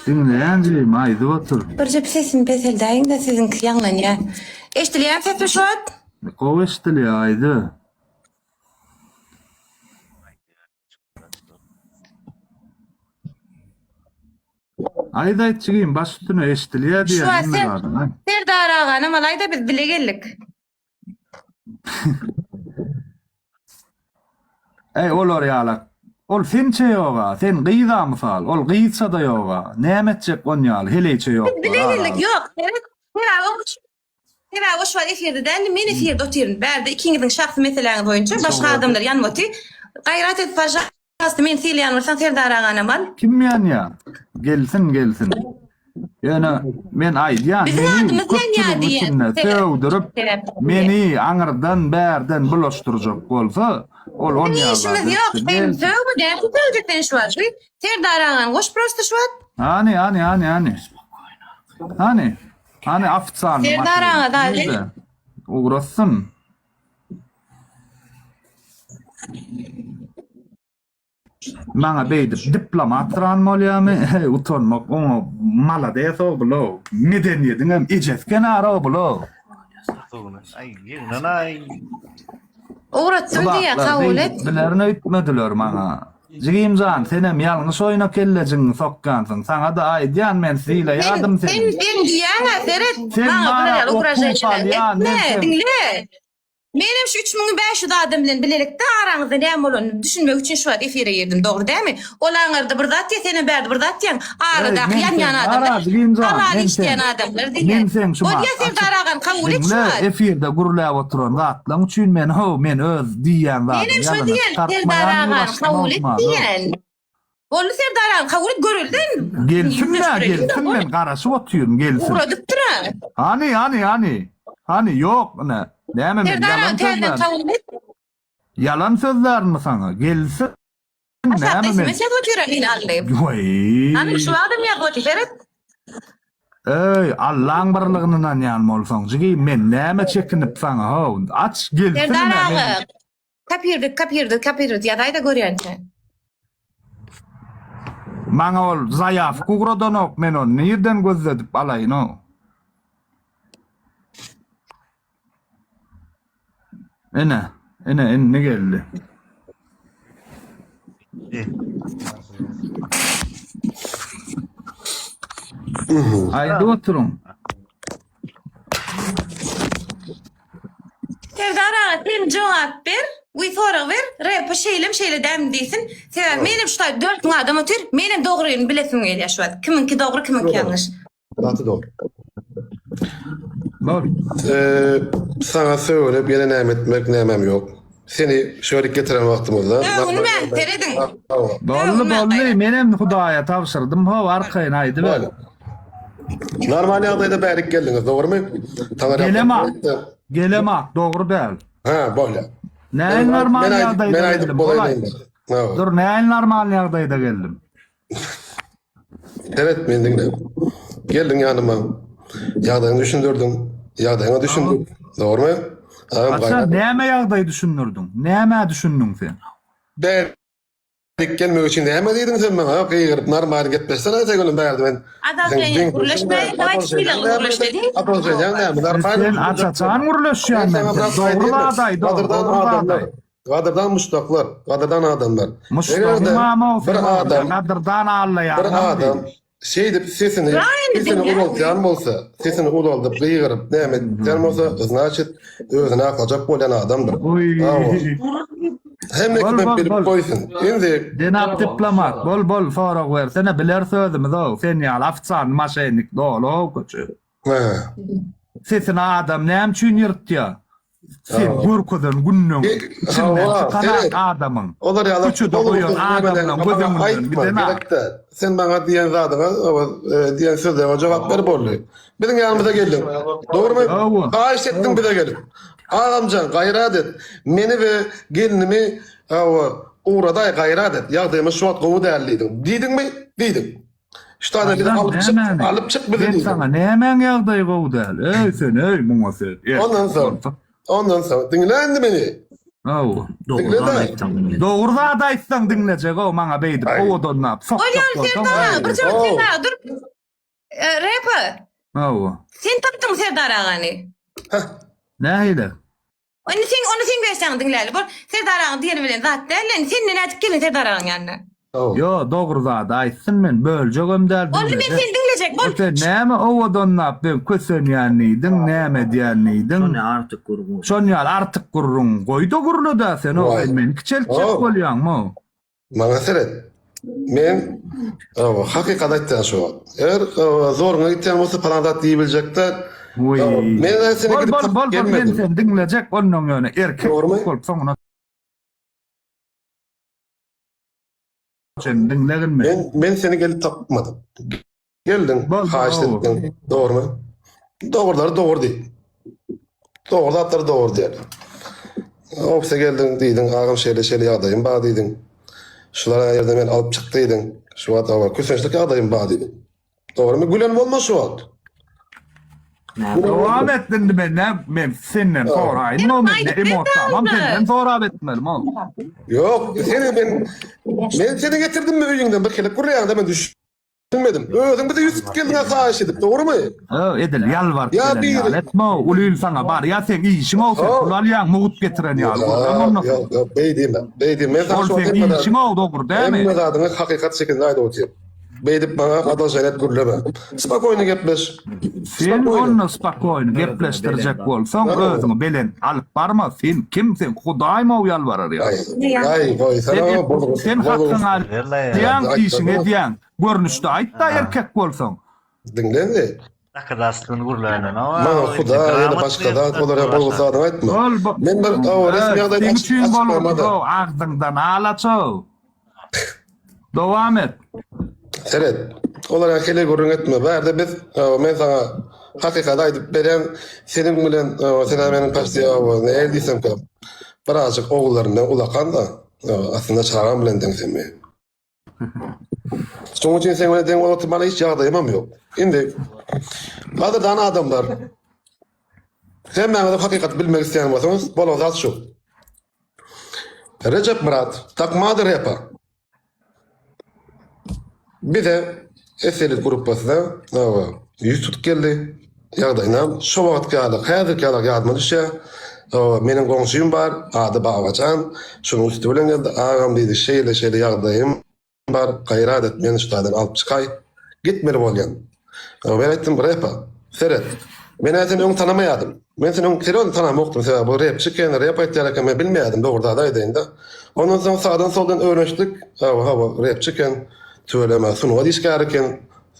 Diňleýän jigim, aýdyp otur. Birje sesini peseldäýiň-de siziňki ýaňlanýar. Eşdilýärmi sesim şu wagt? Gowy eşdilýär, aýdyber. Aýt aýt jigim, baş üstüne eşdilýär Şu diýýän wagt hemme sen zadyň, aý. Serdar aganam alaý-da biz bile geldik. Eý olar ýalak. Ol sençe ýoga, sen gyza mysal, ol gyzça-da ýoga. Näme etjek on ýaly, heleýçe Biz ýoklar bile ara geldik. alyp. Ýok, seret, sebäbi o sebäbi o şu wagt efirde däldi, men efirde otyryn. Bärde ikiňiziň şahsy meseläňiz boýunça başga adamlar ýanyp otyr. Gaýrat et, pažalsta, meni sylaýan bolsaň Serdar aganam al. Kim ýanýar? Gelsin, gelsin. Ýöne men aýdýan, Biziň meni adymyz ýanýar köpçüligiň diýýän. içinde Sebäp sögdürip, sebäp meni aňyrdan bärden bulaşdyrjak bolsa, ol on Biziň ýaly işimiz zat ýok. etsin, Sen gelsin. sögme, näme sögjek sen şu wagt? Serdar agany goş prosta şu wagt. Hany, hany, hany, hany. Hany, hany ofitsialny Serdar aga da nirde? Ugratsyn. Maňa beýdip diplomat syran bolýamy? Heý, utanmak oňa malades-ow bul-ow. Medeniýediňem ejesi kenara-ow bul-ow. Aý, ýygnanaý. Ugratdym diýýä, Uzaklar kabul et. beýdip bilerin öýtmediler maňa. Jigimjan, senem ýalňyş oýna kellejigiňi sokýansyň. Saňa-da aýdýan men Sen, sylaýadym sen, seni. sen diýýäň-ä, seret, Sen maňa bular mara ýaly okuw ugraženiýalar salýan, men etme, sen diňle. Menem şu 3500 adam bilen bilelikde araňyzda näme bolanyny düşünmek üçin şu wagt efire girdim, dogry dälmi? Ol aňyrda bir zat diýýär, senem bärde bir zat diýýäň. Eý, Aradaky men ýanýan seň adamlar, ara, Jigimjan, halal men işleýän seň. adamlar Men diýýär. seň şu Bolýa mat Serdar açyk agam kabul et şu diňle, wagt. efirde gürläp oturan zatlaň üçin men how, men öz diýýän zadym Menem şo ýalana diýýän, Serdar çykartmaýan agam kabul et başlanokma, diýýän. Boldy Serdar agam kabul et görelden. Gelsin-dä, gelsin men garaşyp otyryn, gelsin. Ugradypdyr-a. Hany, hany, hany. Hany, ýok, ine. Näme men Serdar ýalan agam täzeden sözlän? kabul et. Ýalan sözlärmi saňa? Gelsin. Aşakda Näme men? sms ýazyp otyr-a meni aldy. Waý. Hany şu wagtam ýazyp otyr seret. Eý, Allaň birligini ynanýan bolsaň, jigim, men näme çekinip saňa, how, aç, gelsin Serdar ine, aga, men. Kopirdik, kopirdik, kopirdik ýazaýda görýänçä. Maňa ol zaýawka ugradanok, men ony nirden gözledip alaýyn-ow. Ine, ine indi geldi. Aýdyp oturyň. Serdar aga sen jogap ber, we sorag ber, repi şeýlemi şeýle dälmi diýsin. Sebäbi menem şu taýda 4000 adam otyr, menem dogryny bilesim gelýär şu wagt. Kimiňki dogry, kimiňki ýalňyş. Gaty dogry. Bol. Eee, saňa sögünip ýene näme etmek nämem ýok. Seni şu ýerik getiren wagtymyzda Sögünmän, serediň. Boldy, Sögünmän boldy. gaýrat. Menem Hudaýa tabşyrdym. How, arkaýyn aýdyber. Normal ýagdaýda bärik geldiňiz, dogrymy? Taňa Gelemak. Gelemak, dogry däl. Ha, bolýar. Näin normal Men aýdyp, ýagdaýda men aýdyp geldim? bolaýyn Bolaý. indi. Ha. Dur, näin normal ýagdaýda geldim? Seret meni diňle. Geldiň ýanyma. Ýagdaýyňy düşündirdiň. Ýagdaýyňa düşündik. Dogrymy? Agam Haçan gaýrat. näme ýagdaý düşündirdiň? Nämä düşündiň sen? Bärik gelmek üçin näme diýdiň sen maňa? Gygyryp normal gepleşsene aýtagülüm bärde men. Adalşenýa gürleşmäýin, dawaý sylagly gürleş dedi. Adalşenýaň näme? Normal. Sen aç-açan gürleşýän men. Dogry zat aýt, dogry zat aýt. Gadyrdan muşdaklar, gadyrdan adamlar. Muşdagyň mamam bir adam, gadyrdan allaýan. Bir adam şeýdip sesini sesini ulaltýan bolsa, sesini ulaldyp gygyryp näme etýän bolsa, znaçit özüni aklajak bolýan adamdyr. Hemme kim bilip goýsun. Indi Jenap diplomat, bol bol sorag bersene, biler sözümiz-ow. Sen ýaly ofitsialny maşennik doly-ow köçe. Sesini adam näme üçin ýyrtýar? Sen görkezen günüň içinden çykanak adamyň. Olar ýaly köçede goýan adamlaň göz öňünden gidenak. Sen maňa diýen zadyňa, diýen sözleriňe jogap ber boldy. Biziň ýanymyza geldiň. Dogrymy? Haýyş etdiň bize gelip. Agamjan gaýrat et. Meni we gelnimi ugradaý gaýrat et. Ýagdaýymyz şu wagt gowy däl diýdiň. Diýdiňmi? Diýdiň. Şu taýdan bizi alyp çyk, alyp çyk bizi Men diýdim. saňa nämäň ýagdaýy gowy däl? Eý sen, eý muňa sen. Ondan soň, ondan soň diňle indi meni. Hawa. Diňle da. Dogry zat aýtsaň diňlejek-ow maňa beýdip owadanlap sokjak Bolýar bolsaň. Serdar aga, bir jogap Ow. Serdar aga dur. E, Repa, Hawa. sen tapdyňmy Serdar agany? Heh. Nähili? Indi sen ony sen berseň diňläli. Bol Serdar agaň diýeni bilen zat däl, indi sen nädip geldiň Serdar agaň ýanyna? Hawa. Ýo, dogry zady aýtsyn men böljegem däl Onda men diňlejek. seni diňlejek. Bol. O sen näme owadanlap men kösenýän diýdiň, näme edýän diýdiň. Şony artyk gürrüň. Şon ýaly artyk gürrüň goý-da gürle-dä sen o Waý. sen meni kiçeltjek Hawa. bolýaňmy? Maňa seret. Men hawa, hakykat aýtýan şu wagt. Eger hawa, zoruňa gitýän bolsa palan zat diýibiljek däl. Wiý. Hawa, Men seni Bol gidip bol tapyp bol bol men gelmedim. seni diňlejek onnoň ýöne erkek Dogrumy? bolup soňuna çenli diňlegin meni. Men men seni gelip tapmadym. Geldiň, Bol, haýyşt bol. etdiň. Dogrumy? Dogrulary dogry diý. Dogry zatlary dogry diýeli. Ofise geldiň, diýdiň, agam şeýle şeýle ýagdaýym bar diýdiň. Şular ýerde meni alyp çyk diýdiň. Şu wagt awa kösençlik ýagdaýym bar diýdiň. Dogrumy? Gülen bolma şu wagt. Dowam et indi men ne men senden soraýyn o men ne emotlamam senden sorap etmelim o. Ýok, seni men men seni getirdimmi öýüňden bir kelek gurýaňda men düşünmedim. Özüň bize ýüz tutup geldiň haýyş edip, dogrumy? Ö, edil ýalbaryp Ýa gelen biri- ýaly etme o, uly il saňa bar ýa seň işiň o sen pul alýaň mugt getiren ýaly gürrüň onda. Ýok, ýok, beý diýme. Beý diýme. Men saňa Ol şu seň hemme zat- işiň o dogry dälmi? Hemme zadyňy hakykat şekilinde aýdyp otyryn. Beýdip maňa adaljaýat gürleme. Spakoýny gepleş. Sen onda spakoýny gepleşdirjek bolsaň özüňi belent alyp barma. Sen kim sen hudaýmy o ýalbarar ýaly. Aý, aý, goýsana, bozuk. Sen hakyňy alýaň, işiňi edýäň. Görnüşde aýt-da erkek bolsaň. Diňle indi. Dakadaslyny gürländen. Maňa huda ýa-da başga zat olar ýa bolgusyz zadyňy aýtma. Men bir resmi ýagdaýda Seň üçin bolgusyz agzyňdan alaçow. Dowam et. Seret. Olar ýa heleý gürrüň etme. Bärde biz men saňa hakykaty aýdyp berýän seniň bilen sen-ä meniň paçti nähili diýsemkä birazjyk ogullarymdan ulakan-da aslynda çagam bilen deň sen meniň. Şonuň üçin seň bilen deň bolup oturmaga hiç ýagdaýymam ýok. Indi gadyrdan adamlar hemmäňiz hakykaty bilmek isleýän bolsaňyz, bolan zat şu. Rejep Myrat, Takmady repa. Bize Eselit gruppasyna ýüz tutup geldi. Ýagdaýynam şo wagtky ýaly, häzirki ýaly ýadyma düşýär. Meniň goňşym bar, ady Babajan. Şonuň üsti bilen geldi. Agam diýdi, şeýle-şeýle ýagdaýym bar, gaýrat et, meni şu taýdan alyp çykaý. Gitmeli bolýan. Men aýtdym, Repa, seret, men-ä seni öň tanamaýardym. Men seni öň serýozny tanamokdym, sebäbi bu repçi eken, rep aýtýar eken, men bilmeýärdim, dogry zady aýdaýyn-da. Ondan soň sagdan-soldan öwrenişdik, hawa, hawa, repçi eken, tüweleme, sungat işgäri eken,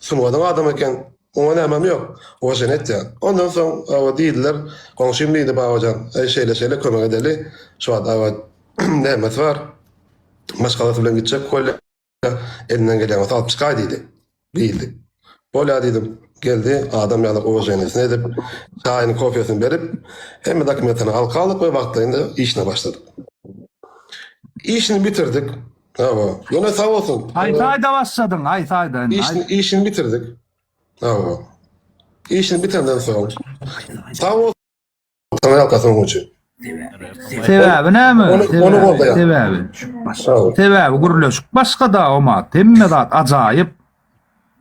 sungatyň adamy eken. Oňa nämem ýok, uwaženiýa etýän. Ondan soň, hawa, diýdiler, goňşym diýdi, Babajan, eý, şeýle-şeýle kömek edeli, şu wagt, hawa, nämesi bar, maşgalasy bilen gitjek bolýar, elinden gelýän bolsa alyp çykaý diýdi. Diýildi. Bolýar diýdim. Geldi, adam ýaly uwaženiýasyny edip, çaýyny, kofesini berip, hemme dokumentini halka aldyk we wagtlaýyn-da işine başladyk. Işini bitirdik. Hawa. Ýöne sag bolsun. Haýsy aýda başladyň? Haýsy aýda indi? Işini, işini bitirdik. Hawa. Işini bitirenden soň. Sag bolsun. Taňry ýalkasyn onuň üçin. Sebäbi näme? Ony, ony goldaýan. Sebäbi. Hawa. Sebäbi gürleşik başga da omat. Hemme zat ajaýyp.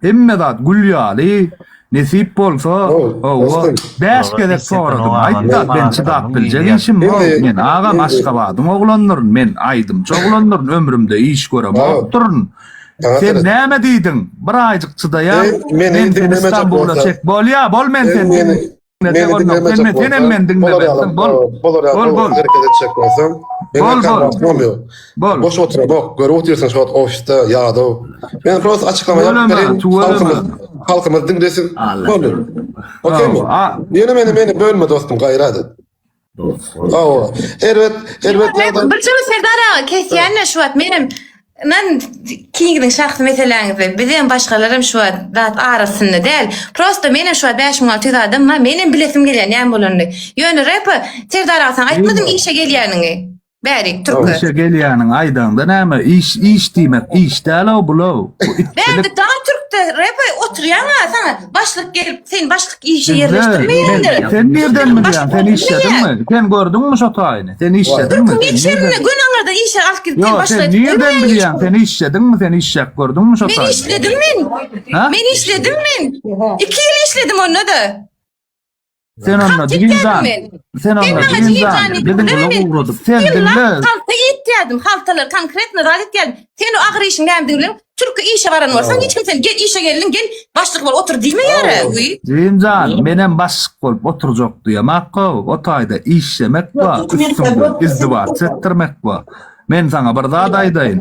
Hemme zat gül ýaly. Nesip bolsa, hawa, 5 gezek soradym. Aýt-da, men çydap biljek işim ýok. Men agam Aşgabadyň oglandyryn. Men aýdymçy oglandyryn. Ömrümde iş göremokdyryn. Sen näme diýdiň? Bir aýjyk çydaýan. Men seni Stambula çek. Bolýa, bol men seni. Meni diňlemejek bolsaň, senem meni diňlemezsiň, bol. Bolar ýaly Bol, bol. hereket etjek bolsaň, Bol, bol. wagtym ýok. Bol. Boş oturamok, görüp otyrsyň şu wagt ofisde ýadaw. Men prosta açyklama ýazyp Tüweleme, bereýin, tüweleme. halkymyz, halkymyz diňlesin. Boldy. Okeymi? A- Ýöne meni meni bölme dostum, gaýrat et. Hawa. Erbet, erbet ýagdaý. Bir jyly Serdar aga kesýän-de şu wagt menem men ikiňiziň şahsy meseläňizi bizem başgalaram şu wagt zat arasynda däl. Prosta menem şu wagt 5600 adam bar menem bilesim gelýär näme bolanyny. Ýöne repa Serdar aga saňa aýtmadym işe gelýäniňi. Bärik türke. Işe gelýäniň aýdaňda näme iş iş diýmek iş däl-ow bul-ow. Bu itçilik. Bärde dagy türk. türkde repe oturýaň-a saňa başlyk gelip sen başlyk işe Diňle, ýerleşdirmeýändir. Sen nirden bilýäň? Sen Başlyk işlediňmi? Sen gördüňmi şo taýyny? Sen işlediňmi? Türküň Sen hiç ýerinde nirden- gün aňyrda işe alyp gidip sen Ýok, başlyk sen edip nirden goýmaýan bilýäň? hiç Sen işlediňmi? Sen işläp gördüňmi şo Men taýyny? işledim men. Ha? Men işledim men. 2 ýyl işledim onda-da. Sen onda Kalk jigim gitýärdim jan. men. Sen Sen onda maňa jigim jigim jan. jan diýip Biziň gürleme gula men. ugradyp. Sen Ýyllap diňle. halta ýetýärdim. Haltalar konkretno zat etýärdim. Sen o agyr işiň nämedigini bilen türki işe baran bolsaň hiç kim sen gel işe geldiň gel başlyk bol otur diýmeýär uý. Jigim jan, menem başlyk bolup oturjak diýemak-ow. O taýda işlemek bar, üstüňden izdiwaç etdirmek bar. Men saňa bir zat aýdaýyn.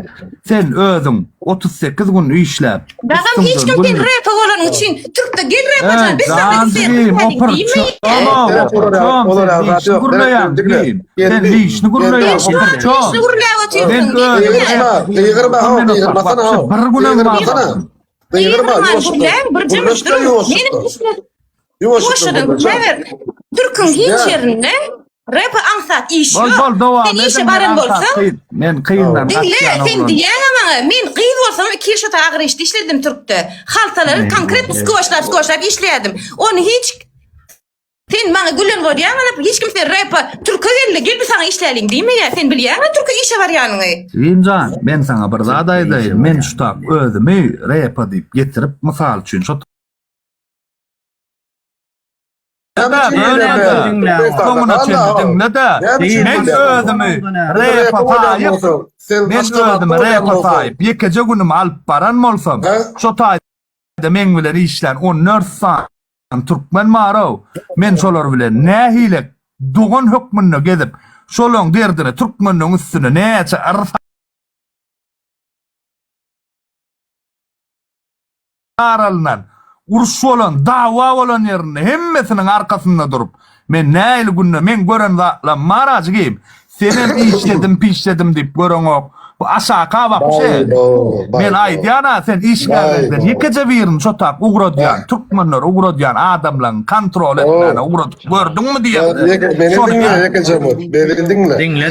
Sen özüň 38 gün işläp, Dagam hiç üstüňden kim sen gün repa bolanyň üçin türkde gel repa jan Ey, biz sana jan isleýäris jigim, diýmeýär. opurçom, opurçom, sen lişni gürleýäň jigim. Sen lişni gürleýäň, Sen şu an opurçom. lişni gürläp otyrsyň Men özüm diýmeýär. Gygyrma, gygyrma, Men gygyrmasana. bir günem Gygyrmasana. barmadym. Gygyrma, Gygyrman ýuwaşykdan. gürläň bir jemgyýet Gürleşden durun. ýuwaşykdan. Menim işle Ýuwaşykdan Ýuwaşjadan gürleşen. gürläber. Türküň hiç Ýa. ýerinde repa aňsat iş Bol ýok. bol dowam Sen işe ediň, men baran aňsat bolsaň, kyn, men kyndan Diňle, gaçýan sen oglan. diýýäňä maňa, men gyz bolsam iki ýyl şo agyr işde işledim türkde. Haltalary konkret skoşlap skoşlap işleýärdim. Ony hiç Sen maňa gülen bolýaň alyp, hiç kim sen repa türke geldi, gel biz saňa işläliň diýmeýär. Sen bilýäňmi türke işe barýanyňy? Jigimjan, men saňa bir zat aýdaýyn, men şu tap özümi repa diýip getirip, mysal üçin şo Soňuna çenli diňle-de, men özümi repa saýyp, men özümi repa saýyp, ýekeje günümi alyp baran bolsam, şo taýda meň bilen işlän 14 sany türkmen bar-ow, men şolar bilen nähili dogan hökmünde gezip, şolaň derdine türkmenleň üstüne näçe yrs aralynan, uruş bolan, dawa bolan ýerinde hemmesiniň arkasynda durup, men nähili günde meň gören zatlam bar a jigim, senem işledim pişledim diýip göreňok, bu aşaka wapşe, men aýdýan-a sen işgärlerden ýekeje birini şo tap ugradýan, türkmenleri ugradýan adamlaň kontrol etmäne ugradyp gördüňmi diýemde. Meni diňle ýekeje mut, meni diňle. Diňle.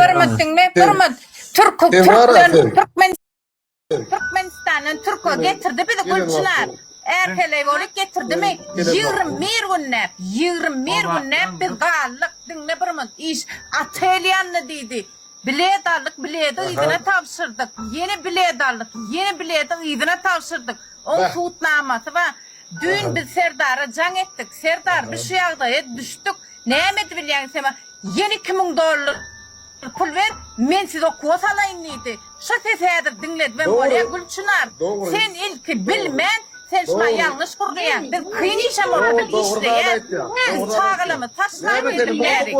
Bir mut diňle, bir mut. Türk, türkmen, türkmen Türkmenistandan türke getirdi bizi Gülçynar. Är-heleý bolup getirdimi? 21 günläp, 21 günläp biz galdyk. Diňle bir munt iş. Otel ýandy diýdi. Bilet aldyk, bileti yzyna tabşyrdyk. Ýene bilet aldyk, ýene bileti yzyna tabşyrdyk. Oň subutnamasy bar. Düýn biz Serdara jaň etdik. Serdar, biz şu ýagdaýa düşdük. Näme edibilýäň sen? Ýene 2000 dollar pul ber, men sizi okuwa salaýyn diýdi. Şo sesi häzir diňledibem bolýar. Gülçynar, sen ilki bilmän, sen şuňa ýalňyş gurnaýaň. Biz kyn işem bolsa biz işleýäs. Biz çagalarymyzy taşlap gidip bärik.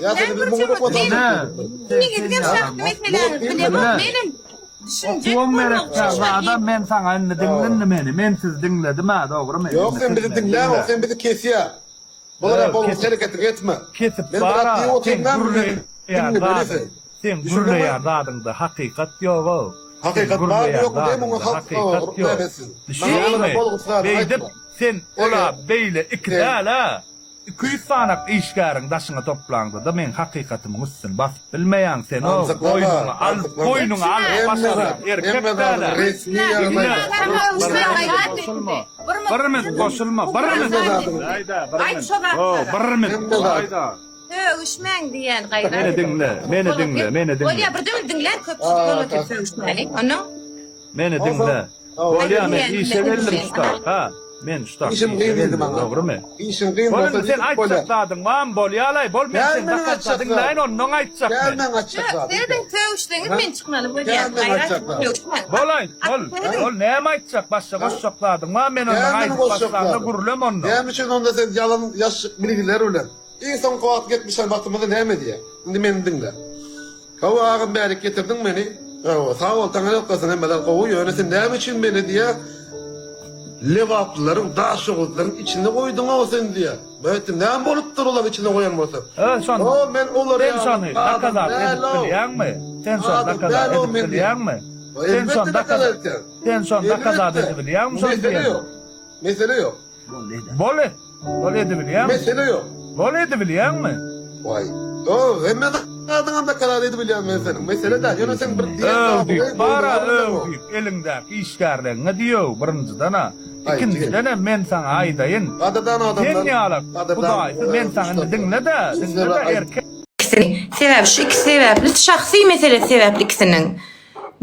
Ýa seni biz muňa okuwa salmalymy? Ikiňizem şahsy meseläňiz bilemok menem düşünjek Okuwam bolmak gerek üçin däl şuňa adam men saňa indi diňle indi meni men sizi diňledim-ä dogrymy? Ýok sen bizi diňläňok sen bizi kesýä. Bulara bolgusyz hereketiňi etme. Kesip Men bir zat bara diýip seň otyryn näme gürleýän diňle beni zadyň sen. seň Düşündiňmi? gürleýän zadyňda hakykat ýog-ow. Seň Hakykat barmy gürleýän ýokmy diý muňa zadyňda halk hakykat ýok. näme etsin. Maňa Düşünýäňmi? bulara bolgusyz zady Beýdip aýtma. sen ola Eger beýle iki sen däl-ä. 200 sanak işgäriň daşyňa toplaňda-da meň hakykatymy üstüni basyp bilmeýäň sen-ow. Samsyklama, Boýnuňa al, samsyklama. boýnuňa al Hemme başga zat, zat erkek hemme däl-ä. zadyň resmi Diňle. ýagdaýda. Goşulma. Bir minut goşulma. Bir minut. Aýda, bir Aýt minut. şo zatlary. Bir minut. Hemme zat. Aýda. Sögüşmäň diýen gaýrat. Meni diňle, meni diňle, meni diňle. Bolýa bir döwür diňlän köpçülik bolup otyr sögüşmäli. Onnoň Meni diňle. Bolýa men işe geldim şu tak. Ha. Men şu tak. Işim işe kyn diýdi geldim, maňa. Dogrymy? Işiň kyn Bol bolsa indi sen diýip aýtjak bolýar. zadyň barmy? Bolýalaý, bol men Gel sen meniň dakatda aýtjak diňläýin zadym. onnoň aýtjak Gel men. meň aýtjak zadym. Serediň sögüşseňiz men çykmaly bolýan. Gel meň Gaýrat aýtjak zadym. sögüşmäň. Bol aýt, bol. Bol näme aýtjak? Başga goşjak zadyň barmy? Men Gel onnoň meniň aýdyp goşjak başlamda zadym. gürlem onnoň. Näme üçin onda sen ýalan ýaşyk bilgiler bilen iň soňky wagt gepleşen wagtymyzda näme diýýär? Indi meni diňle. Hawa agam bärik getirdiň meni. Hawa sag bol taňa ýalkasyn hemmeler gowy ýöne sen näme üçin meni diýýär Lebaplylaryň Daşoguzlaryň içinde goýduňow sen diýýär. Men aýtdym näme bolupdyr olaryň içinde goýan bolsam. Ö şony. O men olar Sen şony dokazat edip bilýäňmi? Sen şony dokazat edip bilýäňmi? Sen şony dokazat Sen şony dokazat edip bilýäňmi şony Mesele diýen? ýok. Mesele ýok. Bol et. Bol edibilýäňmi? Mesele ýok. Bol edibilýäňmi? Waý. O hemme. Zadyňam dokazat edip bilýän men seniň. Mesele däl. Ýöne sen bir diýen Öw diýip, zadyňy bara boýnuna öw almaň. diýip, eliňdäki işgärleriňe diýöw, birinjiden-ä. Aý, Ikinjiden-em men saňa aýdaýyn. Gadyrdan Sen adamlar, ýaly gadyrdan, hudaýsyz men saňa indi diňle-de, diňle-de erkek. Ikisini. Sebäbi şu ikisi sebäpli, şahsy mesele sebäpli ikisiniň.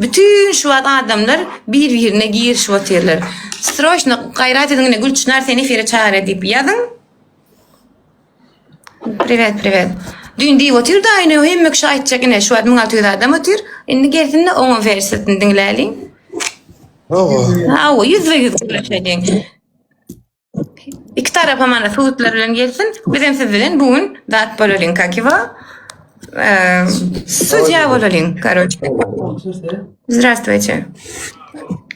Bütün şu wagt adamlar bir-birine girişip otyrlar. Sroçno gaýrat ediň ine Gülçynar seni efire çagyrýar diýip ýazyň. Priwet priwet. Düýn diýip otyrdy aýna hemme kişi aýtjak ine şu wagt 1600 adam otyr. Indi gelsin-de oňa wersiýasyny diňläliň. Hawa. Hawa, ýüzbe-ýüz gürleşeliň. Iki tarapa mana subutlar bilen gelsin. Bizem siz bilen bu gün zat bolalyň kakiwa. Sudýa bolalyň, karoç. Здравствуйте.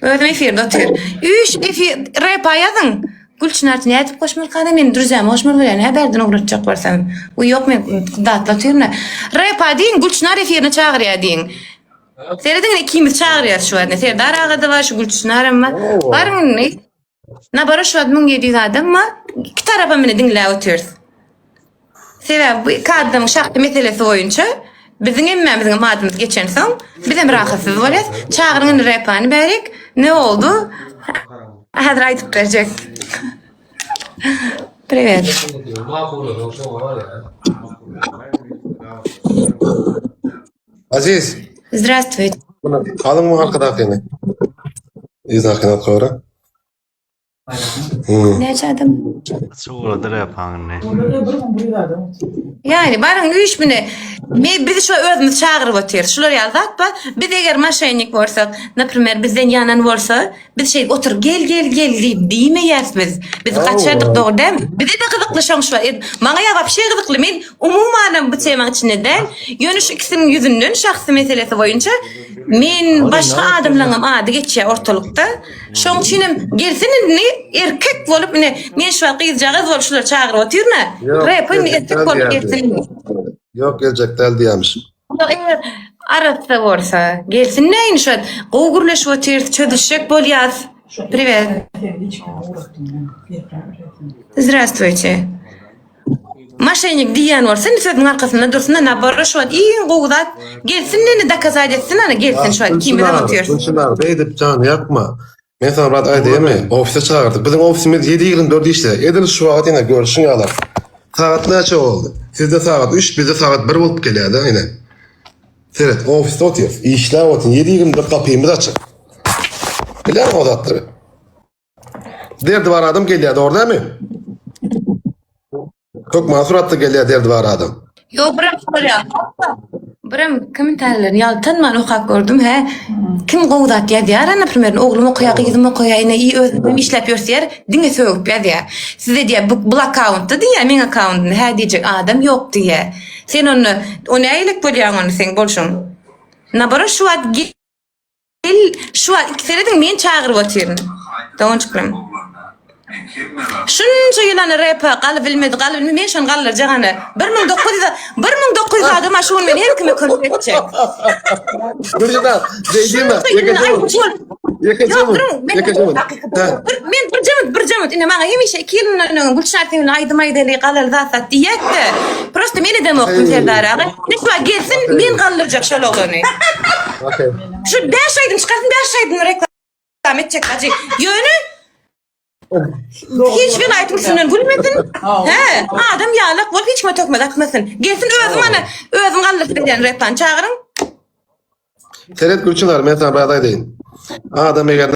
Özüm efirde otyr. Üç efir repa ýazyň. Gülçinarty nädip goşmalykada men druzyamy goşmaly bolýan hä bärden ugratjak bolsam. U ýok men datly otyryn. Repa diýiň Gülçinar efirine çagyrýar diýiň. Serediň ikimiz çagyrýarys şu wagt. Serdar aga-da bar, şu Gülçinaram bar. Baryň indi. Nabara şu wagt 1700 adam bar. Iki tarapam meni diňläp otyrys. Sebäbi bu iki adamyň şahsy meselesi boýunça biziň hemmämiziň hem adymyz geçensoň, bizem rahatsyz bolýas. Çagyryň indi repany bärik. Ne boldy? Häzir aýdyp berjek. Privet. Aziz. Здравствуйте. Alyň bu arkadakyny. Yzdakyny alyp gowra. Näçe adam? Çuwladyr ýapaňyny. Ýani baryň üç mine. Me biz şu özümiz çagyryp otyrys. Şular ýaly zat bar. Biz eger moşennik bolsak, naprimer bizden ýanan bolsa, biz şeýdip oturyp gel gel gel diýip diýmeýäs biz. Biz gaçardyk dogry dälmi? Bize-de gyzykly şoň şu Maňa ýa wapşe gyzykly. Men umumanam bu temaň içinde däl. Ýöne şu ikisiniň ýüzünden şahsy meselesi boýunça men başga adamlaryňam ady geçýär ortalykda. Şoň üçinem gelsin indi erkek bolup ine men şu wagt gyzjagaz bolup şulary çagyryp otyryn-a. Rep indi erkek bolup gelsin. Ýok geljek däl diýýämiş. Eger arassa bolsa gelsin-de indi şu wagt gowy gürleşip otyrys çözüşjek bolýas. Priwet. Zdrastwuýte. Maşennik diýýän bolsa indi sözüniň arkasynda dursun-da naborot şu wagt iň gowy zat gelsin indi dokazat etsin ana gelsin şu wagt ikimizem otyrys. Gülçinar beýdip janyňy ýakma. Men saňa bir zat aýdaýynmy? Ofise çagyrdyk. Biziň ofisimiz 7-24 işleýär. Edil şu wagt ine görşüň ýaly. Sagat näçe boldy? Sizde sagat 3, bizde sagat 1 bolup gelýär-de ine. Seret, ofisde otyrys. Işläp otyrys. 7-24 gapymyz açyk. Bilýäňmi o zatlary? Derdi bar adam gelýär, dogry dälmi? Hökman suratda gelýär derdi bar adam. Ýok, birem bolýar. Birem kommentariýalaryny ýaltanman okap gördüm, hä. Kim gowy zat ýazýar, naprimer, oglum okaýar, gyzym okaýar, ine, i özüm işläp ýörsýär, diňe sögüp ýazýar. Size diýýär, bu bul akkauntda diýýär, meň akkauntymda hä diýjek adam ýok diýýär. Sen onda, o nägilek bolýaň onda seň bolşuň? Naborot şu wagt Gel şu wagt serediň men çagyryp otyryn. Doganjyklarym. Şunça ýyl ana repa galyp bilmedi, galyp bilmedi. Men şony galdyrjak ana. 1900 1900 adama şu gün men her kime kömek etjek. Gülşen, beýdime. Ýekeje bu. Ýekeje bu. Men bir jemit, bir jemit. Ine maňa hemişe 2 ýyl mundan öň Gülşen sen bilen aýdym aýdaly, galaly zat zat diýýärdi. Prosta men edemokdym Serdar aga. Şu gelsin, men galdyrjak şol oglany. Okey. Şu 5 aýdym çykarsyn, 5 aýdym reklama etjek hajy. Ýöne hiç bir aýdym üstünden gülmesin. He, adam ýalak bolup hiç kime töhmet atmasyn. Gelsin özüm ana, özüm galdyryp berýän repany çagyryň. Seret Gülçinar, men sana bir zat aýdaýyn. Adam eger.